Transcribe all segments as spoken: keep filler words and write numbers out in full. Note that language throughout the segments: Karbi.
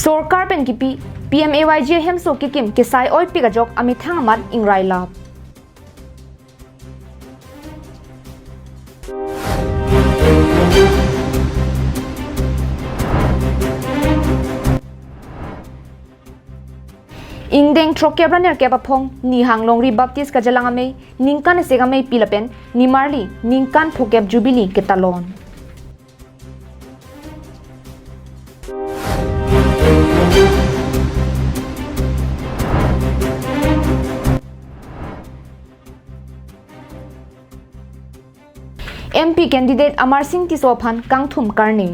Sorkar pen kipi P M A Y G ahemso kekim kesai oipik ajok amethang amat ingrai lap. Ingdeng throkkep ra nerkep aphong Nihang Longri Baptist Kachelang Amei ningkan isi amei pi lapen nimarli ningkan phokep Jubilee ketalon. M P candidate Amarsing Tisso aphan kangthum karne.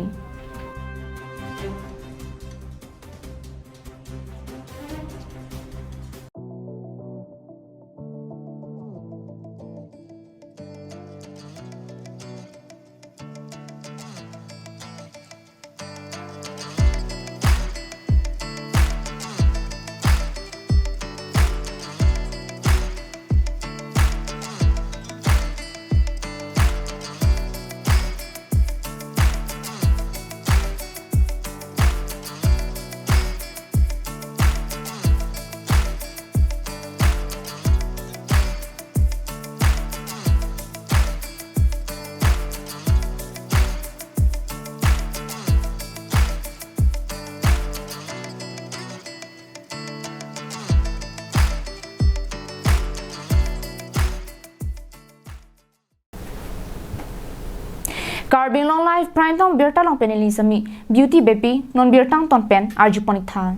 Karbi Anglong Live Prime Time birta along pen neli Sami Beauty Beypi, non birta angton pen arjupon ik tha.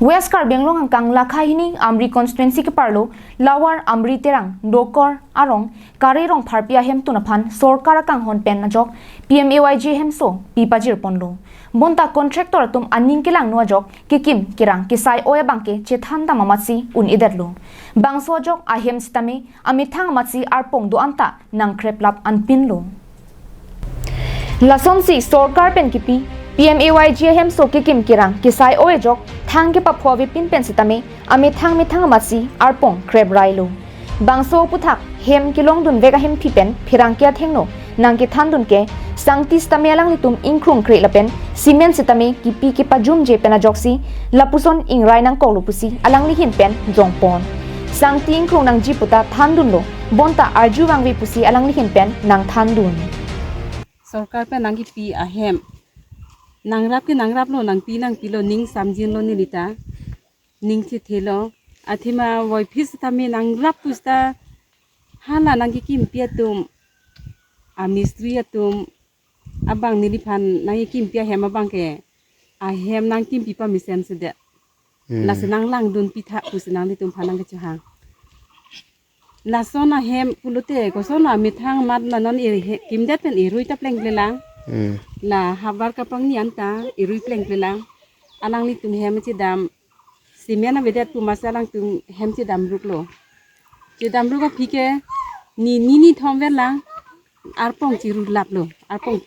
West Karbi Anglong angkang Lakha hini Amri constituency keparlo Lower Amri Terang Dokor arong Kare Rongpharpi ahemtun aphan sorkar akanghon pen ajok P M A Y G ahemso pi pajirponlo. Bonta contractor atum aning kelangno ajok kekim kerang kesai oi abangke chethan dam amatsi un-edetlo. Bangso ajok ahem sitame amethang amatsi arpong do-an ta nangkreplap anpinlo. Lasonsi sorkar pen kipi P M A Y G ahemso kekim kerang kesai oi ajok thang kepapho avepin pen sitame amethang methang amatsi arpong kreprailo. Bangso aputhak hem kelongdunvek ahemphi pen pherangke athengno nangkethandun ke sangti sitame alanglitum ingkrung kre lapen cement sitame kipi kepajumje pen ajoksi lapuson ingrai nangkoklo pusi alangli ahin pen jongpon. Sangti ingkrung nangji puta thandunlo, bonta arju vangve pusi alangli ahin pen nangthandun. Sorkar pen nangkipi ahem nangrap ke nangraplo, nangpi nangpilo, ning samjinlo nelita, ning chethelo. Athema voiphit sitame nangrap pusita hala nangkekimpi atum, amistri atum abang neliphan nangkekimpi ahem abangke ahem nangkimpi pamesen sedet. Hmm. Lasi nanglangdun pitha pusi nanglitumphan nangkechehang. Lason ahem pulote koson amethang amat la non iri he-, kimdet pen irui ta plengplelang. Hmm. La havar kapangni anta irui plengplelang. Alanglitum hem chedam. Cement avedet pu masa alangtum hem chedamruklo. Chedamruk aphi ke ni, ni, ni thom verlang. Arpong chirulaplo. Arpong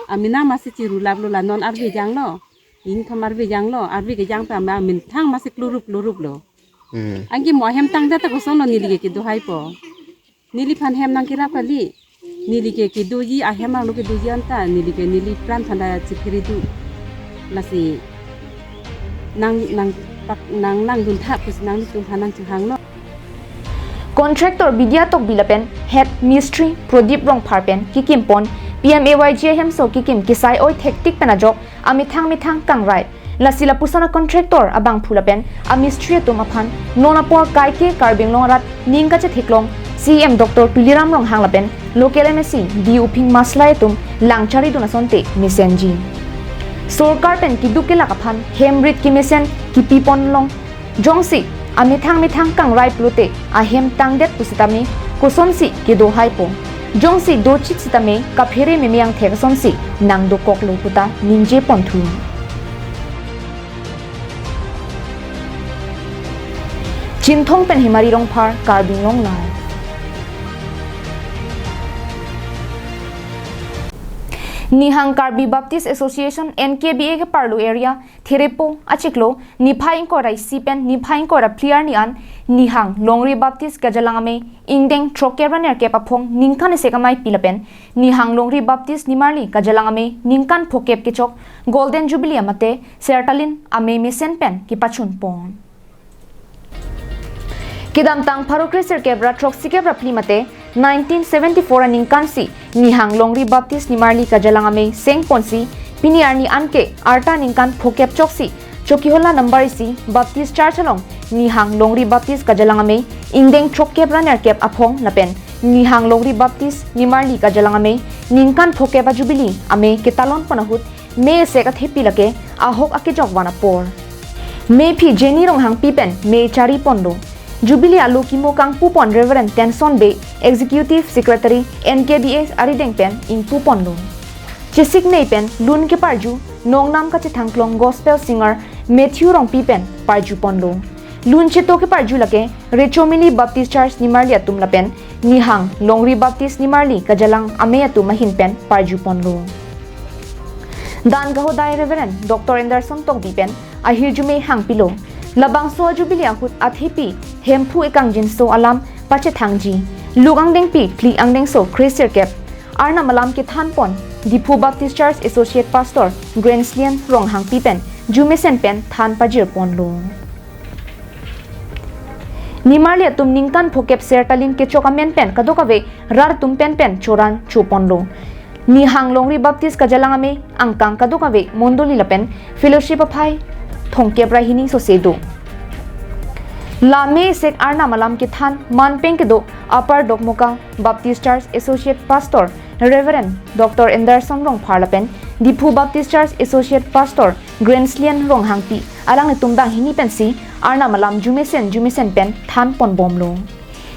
amena masi chirulaplo la non arve janglo. Ingthom arve janglo. Arve kejang ta ma amethang masi klurup kluruplo. Hmm. Anke mo ahem tangdet ta kosonlo neli ke kedo haipo. Neliphan hem nangkerap kali. Neli ke kedoji ahem arlo kedoji anta neli ke neli pran thanda chikiri do. Lasi nang, nangpak, nanglangdun tha pusi nanglitumphan nangchehanglo. Contractor Bidya Tokbi lapen Head Mistri Prodip Rongphar pen kekimpon P M A Y G ahemso kekim kesai oi thektik pen ajok amethang methang kangrai. Lasi lapuson a-contractor abangphu lapen amistri atum aphan non apor kaike Karbi Anglong arat ning kachetheklong C E M Doctor Tuliram Ronghang lapen local M A C D Uphing Maslai atum langcharidun asonte mesenji. Sorkar pen keduk kelak aphan hem rit kemesen kipipon long. Jongsi amethang methang kangrai pulote ahem tangdet pusitame kosonsi kedo haipo. Jongsi dochit sitame kaphere meme angthek asonsi nangdokoklo puta ningjeponthu. Chinthong pen Himari Rongphar, Karbi Anglong Live. Nihang Karbi Baptist Association, N K B A keparlo area Therepo achiklo niphai ingkoi ra isi pen niphai ingkoi ra phli arni an Nihang Longri Baptist Kajalang Amei ingdeng throkkep ra nerkep aphong ningkan isi amei pi lapen Nihang Longri Baptist Nimarli Kajalang Amei ningkan phokep kechok Golden Jubilee amate Sertalin Amei mesen pen kepachun pon. Kedamtang pharo kresirkep ra throksikep ra phli mate nineteen seventy-four aningkan si Nihang Longri Baptist Nimarli Kajalang Amei seng ponsi pini arni anke arta ningkan phokep choksi Chokihola number isi Baptist Church along Nihang Longri Baptist Kajalang Amei ingdeng throkkep ra nerkep aphong lapen Nihang Longri Baptist Nimarli Kajalang Amei ningkan phokep a Jubilee amei ketalon pon ahut me sek athepi lake ahok akejok van apor. Mephi Jenny Ronghangpi pen me chari ponlo. Jubilee alo kimo kangpu pon Reverend Tenson Bey, Executive Secretary N K B A arideng pen ingpu ponlo. Chesik nei pen lun keparju nongnam kachethangklong Gospel Singer Matthew Rongpi pen parju ponlo. Lun cheto keparju lake Rechomili Baptist Church Nimarli atum lapen Nihang Longri Baptist Nimarli Kajalang Amei atum ahin pen parju ponlo. Dan kahodai Reverend Doctor Anderson Tokbi pen ahirjume hangpilo. Labangso a Jubilee ahut athepi Hemphu ekangjinso alam pachethangji. Luk angdengpi phli angdengso kresirkep Arnam alam kethan pon Diphu Baptist Church Associate Pastor Grenslian Ronghangpi pen jumesen pen than pajir ponlo. Nimarli atum ningkan phokep Sertalin kechok amen pen kadokave rat atum pen pen choran cho ponlo. Nihang Longri Baptist Kajalang Amei angkang kadokave mondoli lapen fellowship aphai thongkep ra hini sose do. La me sek Arnam alam kethan manpeng kedo Upper Dokmoka Baptist Church Associate Pastor Reverend Doctor Anderson Rongphar lapen Diphu Baptist Church Associate Pastor Grenslian Ronghangpi alanglitum banghini pensi Arnam alam jumesen jumesen pen than ponbomlo.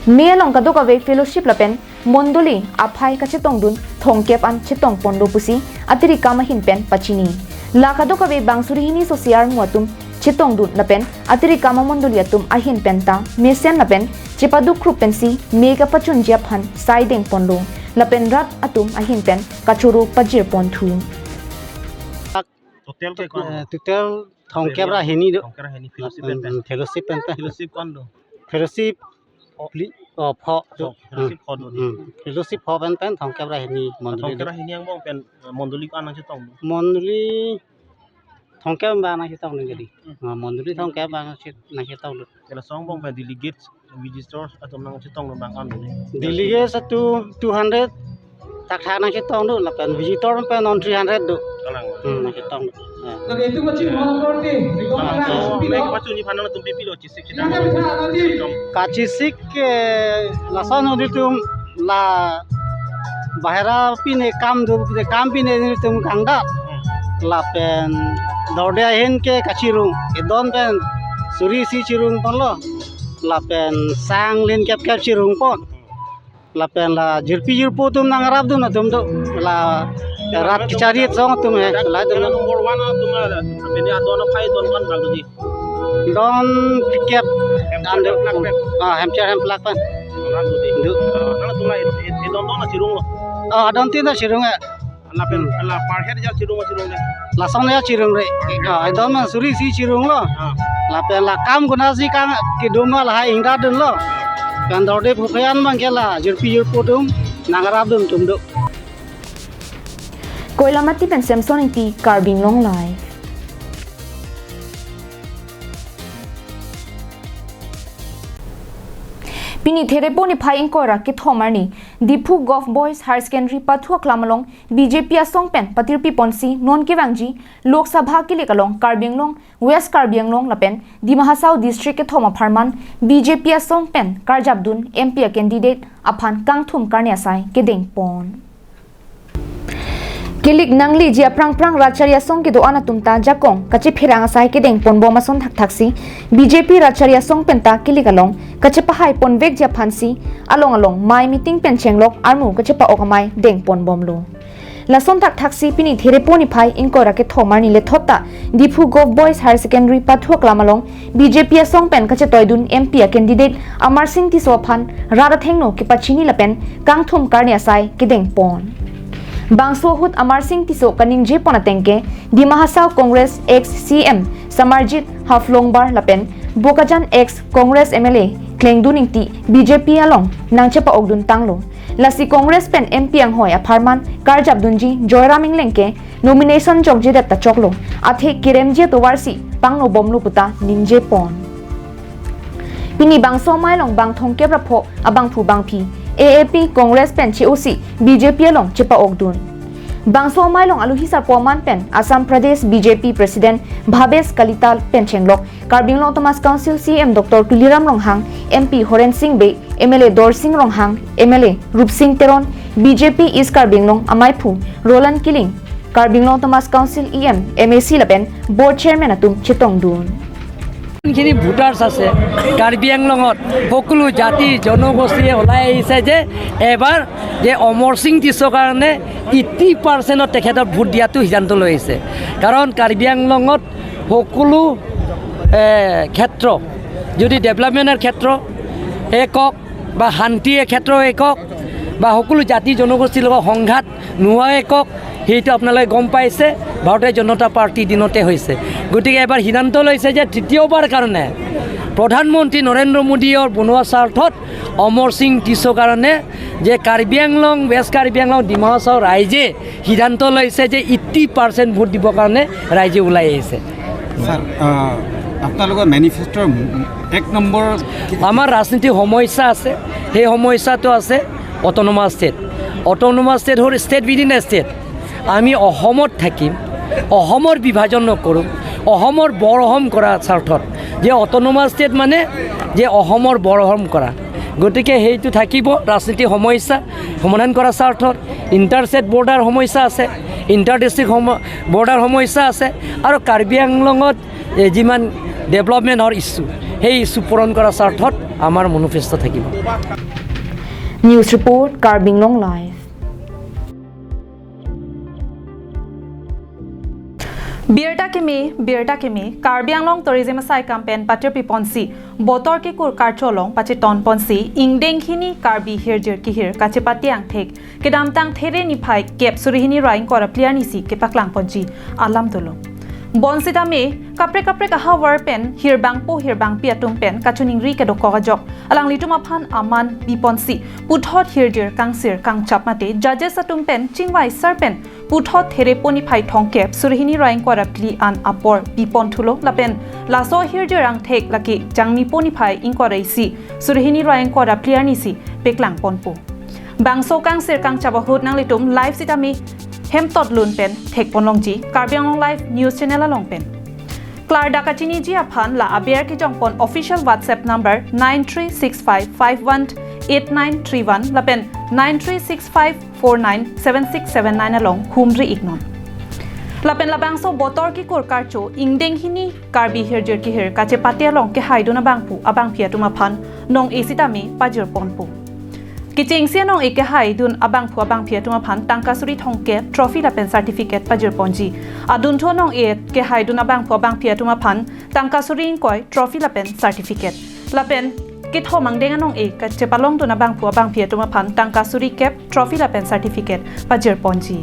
Me along kadokave fellowship lapen mondoli aphai kachetongdun thongkep an chetong ponlo pusi atiri kam ahin pen pachini. La kadokave bang suri hini sose armu atum chetongdun lapen atiri kam amondoli atum ahin pen ta mesen lapen chepaduk krup pensi me kapachunji aphan sai deng ponlo lapen rat atum ahin pen kachoro pajir ponthu. Total ke kon? Eh, total thongkep ra hini do. Thongkep ra hini fellowship pen pen. Hmm, fellowship pen pen. Fellowship kon do? Fellowship pho. Pli-, oh, pho. Pho, fellowship pho do. Hmm, fellowship pho pen pen thongkep ra hini mondoli. Thongkep ra hini angbong pen, eh, mondoli ko-an nangchetong do? Mondoli thongkep abang nangchetong do jadi. Hmm. Ah, mondoli thongkep abang nangchet-, nangchetong do. Kela song angbong pen delegate, visitor atum nangchetong do bang an do ni? Delegate atum two hundred thakthak nangchetong do lapen visitor pen non three hundred do. Kalang. Hmm, nangchetong do. Ya. Lagi itu kecil, mohon korte. Kalang. Mohon korte. So, me kapachunji aphan nangtum pipilo chesik chetong? Kachesik ke lason nelitum la bahera pine kam do, pine kam pine nelitum kangdat. Hmm. Lapen dorde ahin ke kachirung. Edon pen suri isi chirung ponlo. Lapen sang lin kep kep chirung pon. Lapen la jirpi jirpo atum nangrapdun atum do. La rat kechari song atum he. La atum. Number one atum la. Pini adon aphai don kan bang di. Don pikep. Hemcher hemplak pen. Ah, hemcher hemplak pen. Orang do di. Do. Ah, nangtum la e, e, edon don la chirung lo. Ah, adon tin ta chirung he. Lapen la per head ja chirung, chirung le? Lason ja chirung re. Ah, edon ma suri isi chirung lo. Ah. Lapen la kam konatsi kang kedum ma lahai ingdadun lo. Kan dorde phupean bang ke la jirpi jirpo atum nangrapdun atum do. Koilamati pen Samson Ingti, Karbi Anglong Live. Pini Therepo niphai ingkoi ra kethom arni Diphu Govt Boys Higher Secondary Pathu Aklam along B J P asong pen patirpi ponsi non kevangji Lok Sabha kilik along Karbi Anglong, West Karbi Anglong lapen Dima Hasao District kethom apharman B J P asong pen karjapdun M P a candidate aphan kangthum karne asai kedeng pon. Kilik nangliji aphrang phrang rat chari asong kedo-an atum ta jakong kachepherang asai kedeng ponbom ason thakthaksi B J P rat chari asong penta kilik along kachepahai ponvekji aphansi along along mei meeting pen chenglok armu kachepa-ok amei deng ponbomlo. Lason thakthaksi pini Therepo niphai ingkoi ra kethom arni lethot ta Diphu Govt Boys Higher Secondary Pathu Aklam along B J P asong pen kachetoidun M P a candidate Amarsing Tisso aphan rat athengno kepachini lapen kangthum karne asai kedeng pon. Bangso ahut Amarsing Tisso kaningje pon ateng ke Dima Hasao Congress ex C M Samarjit Haflongbar lapen Bokajan ex Congress M L A Klengdun Ingti B J P along nangchepa-okdun tanglo. Lasi Congress pen M P anghoi apharman karjapdunji Joyram Engleng ke nomination jokjedet ta choklo. Athe keremji atovarsi pangnobomlo puta ningje pon. Pini bangso amei along bang thomkep ra pho abangphu bangphi A A P Congress pen che-osi B J P along chepa-okdun. Bangso amei along aluhi sarpo aman pen Assam Pradesh B J P President Bhabesh Kalita pen chenglok Karbi Anglong Autonomous Council C M Doctor Tuliram Ronghang, M P Horen Sing Bey, M L A Dorsing Ronghang, M L A Rupsing Teron, B J P East Karbi Anglong amaiphu Roland Killing, Karbi Anglong Autonomous Council E M, M A C lapen Board Chairman atum chetongdun. যিখিনি ভোটাৰ্ছ আছে কাৰ্বি আংলঙত, সকলো জাতি জনগোষ্ঠীয়ে ওলাই আহিছে যে এবাৰ যে অমৰসিং টিছৰ কাৰণে এইটি পাৰ্চেণ্টত তেখেতৰ ভোট দিয়াটো সিদ্ধান্ত লৈছে। কাৰণ কাৰ্বি আংলঙত সকলো, এ, ক্ষেত্ৰ, যদি ডেভেলপমেণ্টৰ ক্ষেত্ৰ এক হওক বা শান্তিৰ ক্ষেত্ৰই কওক বা সকলো জাতি জনগোষ্ঠীৰ লগত সংঘাত নোহোৱাই কওক, সেইটো আপোনালোকে গম পাইছে ভাৰতীয় জনতা পাৰ্টিৰ দিনতে হৈছে। গতিকে এবাৰ সিদ্ধান্ত লৈছে যে তৃতীয়বাৰ কাৰণে প্ৰধানমন্ত্ৰী নৰেন্দ্ৰ মোদীয়ে বনোৱা স্বাৰ্থত অমৰসিং টিছৰ কাৰণে যে কাৰ্বি আংলং, ৱেষ্ট কাৰ্বি আংলং, ডিমা হাছাও ৰাইজে সিদ্ধান্ত লৈছে যে এইটি পাৰ্চেণ্ট ভোট দিবৰ কাৰণে ৰাইজে ওলাই আহিছে। ছাৰ, আহ, আপোনালোকৰ মেনিফেষ্টৰ এক নম্বৰ কি? আমাৰ ৰাজনীতিৰ সমস্যা আছে, সেই সমস্যাটো আছে অট'নমাছ ষ্টেট। অট'নমাছ ষ্টেট হ'ল ষ্টেট উইডিন এ ষ্টেট। আমি অসমত থাকিম, অসমৰ বিভাজন নকৰোঁ, অসমৰ বৰ অসম কৰাৰ স্বাৰ্থত। যে অট'নমাছ ষ্টেট মানে যে অসমৰ বৰ অসম কৰা। গতিকে সেইটো থাকিব ৰাজনীতিৰ সমস্যা সমাধান কৰাৰ স্বাৰ্থত। ইণ্টাৰ ষ্টেট বৰ্ডাৰ সমস্যা আছে, ইণ্টাৰ ডিষ্ট্ৰিক্ট সম-, বৰ্ডাৰ সমস্যা আছে আৰু কাৰ্বি আংলঙত, এ, যিমান ডেভেলপমেণ্টৰ ইছ্যু, সেই ইছ্যু পূৰণ কৰাৰ স্বাৰ্থত আমাৰ মেনিফেষ্ট থাকিব। News report, Karbi Anglong Live. Birta keme, birta keme, Karbi Anglong Tourism asai campaign patirpi ponsi, Botor Kekur Karcho along pacheton ponsi, ingdeng hini Karbi hirjir kehir kachepate angthek kedamtang There niphai kep suri hini ra ingkoi ra phli arnisi kepaklang ponji alam dolo. Bonsitame kaprek kaprek ahavar pen hirbangpo hirbangpi atum pen kachiningri kedokok ajok alanglitum aphan aman bi ponsi puthot hirjir kangsir kangchap mate judges atum pen chingvai sar pen puthot There po niphai thomkep suri hini ra ingkoi ra phli an apor bi pon thulo lapen laso hirjir angthek lake Jangmi po niphai ingkoi ra isi suri hini ra ingkoi ra phli arnisi peklang ponpo. Bangso kangsir kangchap ahut nanglitum live sitame hemtot lun pen thek pon longji Karbi Anglong Live News Channel along pen. Klardak kachiniji aphan la aber kejong pon official WhatsApp number nine three six five five one eight nine three one lapen nine three six five four nine seven six seven nine along humri iknon. Lapen labangso Botor Kekur Karcho ingdeng hini Karbi hirjir kehir kachepate along kehaidun abangphu abangphi atum aphan nong-e sitame pajir ponpo. Kechengsi anong-e kehaidun abangphu abangphi atum aphan tangka suri thomkep trophy lapen certificate pajir ponji. Adunthu anong-e kehaidun abangphu abangphi atum aphan tangka suri ingkoi trophy lapen certificate. Lapen kethom angdeng anong-e kachepalongdun abangphu abangphi atum aphan tangka suri kep trophy lapen certificate pajir ponji.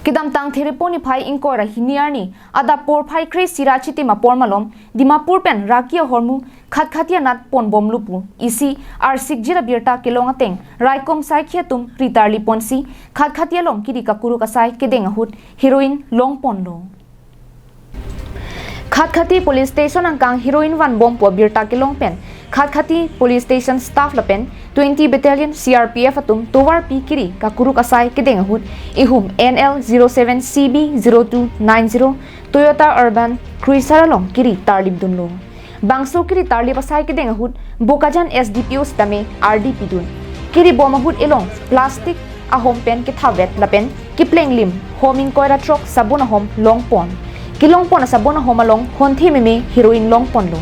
Kedamtang There po niphai ingkoi ra hini arni adap porphai kre-isi ra chitim apor malom Dimapur pen raki ahormu Khatkhati anat ponbomlo pu isi arsikjir abirta kelong ateng raikom saikhi atum ritarli ponsi Khatkhati along kiri kakuruk asai kedeng ahut heroin longponlo. Khatkhati Police Station angkang heroin vanbom pu abirta kelong pen Khatkhati Police Station staff lapen twenty Battalion C R P F atum tovarpi kiri kakuruk asai kedeng ahut ihum N L zero seven C B zero two nine zero Toyota Urban Cruiser along kiri tarlipdunlo. Bangso kiri tarlip asai kedeng ahut Bokajan S D P O sitame ardi pidun. Kiri bom ahut elong plastic ahom pen kethavet lapen keplenglim hom ingkoi ra throk sabon ahom longpon. Kelongpon asabon ahom along honthe meme heroin longponlo.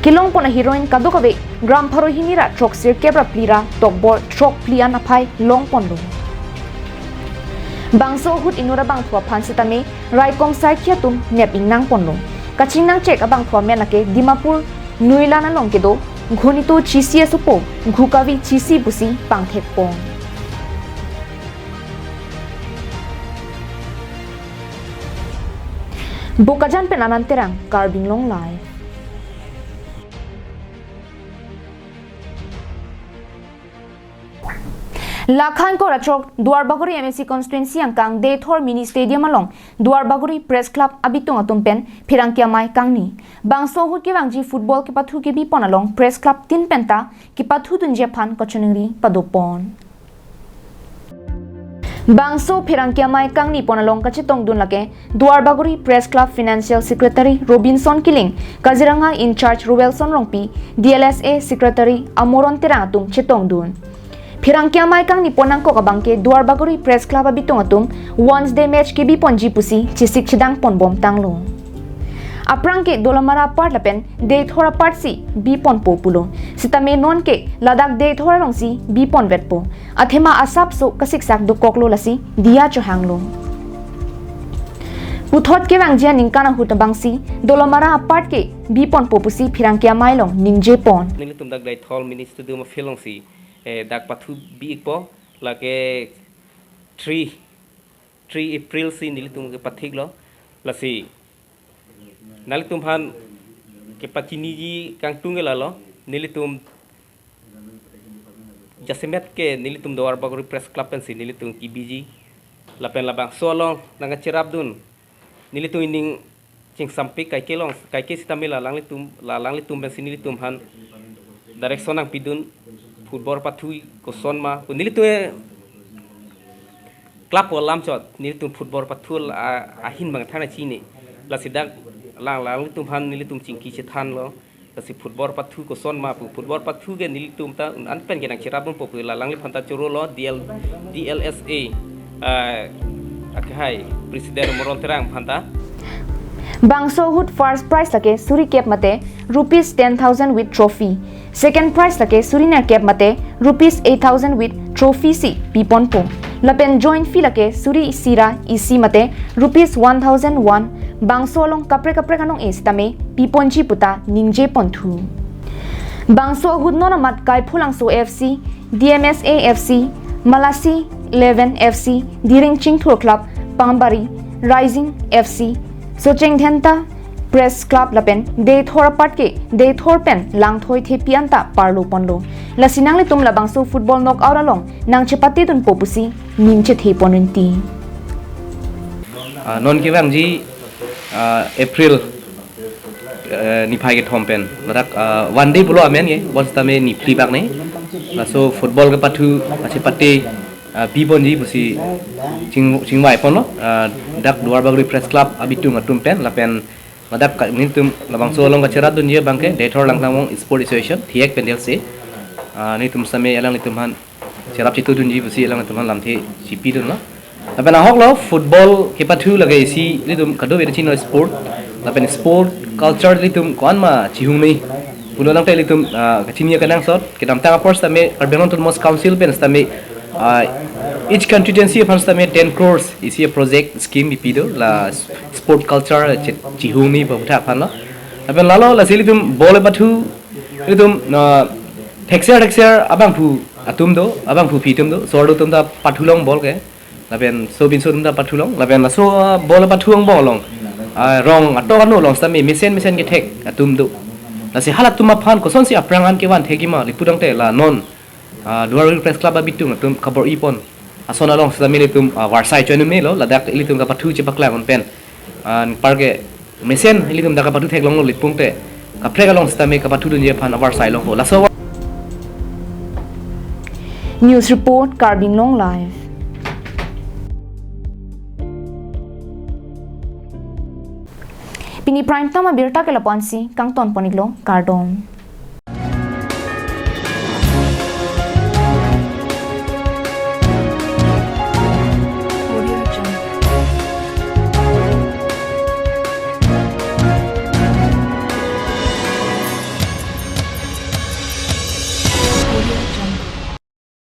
Kelongpon aheroin kadokave gram pharo hini ra throksirkep ra phli ra tokbor throk phli an aphai longponlo. Bangso ahut inut abangphu aphan sitame raikom saikhi atum nep ingnang ponlo. Kachingnang chek abangphu amen lake Dimapur Nuilan along kedo Ghonito Chisi asopo Ghukavi Chisi pusi pangthek pon. Bokajan pen Anand Terang, Karbi Anglong Live. Lakhan Korachok, Duarbagori M A C constituency angkang Deithor Mini Stadium along Duarbagori Press Club abitung atum pen pherangke amei kangni. Bangso ahut kevangji football kepathu kebipon along Press Club tin penta kepathudunji aphan kachiningri padopon. Bangso pherangke amei kangnipon along kachetongdun lake Duarbagori Press Club Financial Secretary Robinson Killing, Kaziranga in-charge Roelson Rongpi, D L S A Secretary Amoron Terang atum chetongdun. Pherangke amei kangnipon nangkok abangke Duarbagori Press Club abitung atum once day match kebiponji pusi chesik chedangponbom tanglo. Aphrang ke Dolamara apart lapen Deithor apartsi biponpo pulo. Sitame nonke ladak Deithor alongsi biponvetpo. Athema asapso kasiksak dokoklo lasi diya chohanglo. Puthot kevangji aningkan ahut abangsi Dolamara apart ke biponpo pusi pherangke amei along ningjepon. Nelitum dak Deithor Mini Stadium field alongsi, eh, dak pathu bi-ikpo, lake three, three April si nelitum kepathiklo. Lasi nanglitum aphan kepachiniji kangtung ke lalo, nelitum jasemet ke nelitum Duarbagori Press Club pensi nelitum kebiji. Lapen labangso along nangkacherapdun, nelitum ining chingsampik kaike along, kaike sitame la alanglitum, la alanglitum pensi nelitum aphan direction nangpidun, football pathu koson ma pu nelitum club alam chot nelitum football pathu a, ahin bang thana chini. Lasi dak alang, alanglitum aphan nelitum chingki chethanlo. Lasi football pathu koson ma pu, football pathu ke nelitum ta un-an pen ke nangcherapdunpo pu la alangliphan ta chorolo D L, D L S A, ah, akhai President Amoron Terang aphan ta. Bangso ahut first prize lake suri kep mate rupees ten thousand with trophy. Second prize lake suri nerkep mate rupees eight thousand with trophy si piponpo. Lapen joint fee lake suri isi ra isi mate rupees one thousand one, bangso along kaprek kaprek anong-e sitame piponji puta ningjeponthu. Bangso ahut non amat Kaipholangso F C, D M S A F C, Malasi eleven F C, Diring Chingthur Club, Pambari, Rising F C, Socheng Dhenta Press Club lapen Deithor apart ke Deithor pen Langthoi Thepi anta parloponlo. Lasi nanglitum labangso football knockout along nangchepatedunpo pusi ning chetheponrinti. Ah, non kevangji, ah, April, eh, niphai kethom pen. Ladak, ah, one day pulo amen ke, bonsitame niphli bak ne. Laso football kepathu, achepate, ah, biponji pusi ching, chingvaiponlo, ah, dak Duarbagori Press Club abitung atum pen, lapen ladak ka, nelitum labangso along kacherapdunji abangke Deithor Langtangvong Sport Association, thiek pen D L S A. Ah, nelitum sitame alanglitum aphan cherap chetudunji pusi alanglitum aphan lamthe chipidunlo. Lapen ahoklo football kepathu lake isi ilitum kadokave chino sport. Lapen sport culture ilitum ko-an ma chihungnei pulo tangte ilitum, ah, kachini kenangsot, kedamtang apor sitame Karbi Anglong Autonomous Council pen sitame, ah, each constituency aphan sitame ten crores isi project scheme bipi do la sport culture che, chihungnei pu aphuthak aphanlo. Lapen lalo lasi ilitum ball pathu ilitum, ah, thekser thekser abangphu atum do, abangphu pi atum do, sordo atum ta pathulong ball ke. Lapen so binso atum ta pathulong, lapen laso, ah, ball pathu angbong along, ah, rong atok ano along sitame mesen mesen kethek atum do. Lasi halatum aphan kosonsi aphrang an kevan thekji ma lapu tangte la non, ah, Duarbagori Press Club abitung atum kabor-ipon ason along sitame ilitum, ah, varsai choi numelo, ladak ilitum kapathu chepaklang un pen. Anparke mesen ilitum dak kapathu theklonglo lapu tangte kaprek along sitame kapathudunji aphan avarsai longpo. Laso News report, Karbi Anglong Live. Pini prime time abirta ke lapu-ansi kangtonpon-iklo, kardom.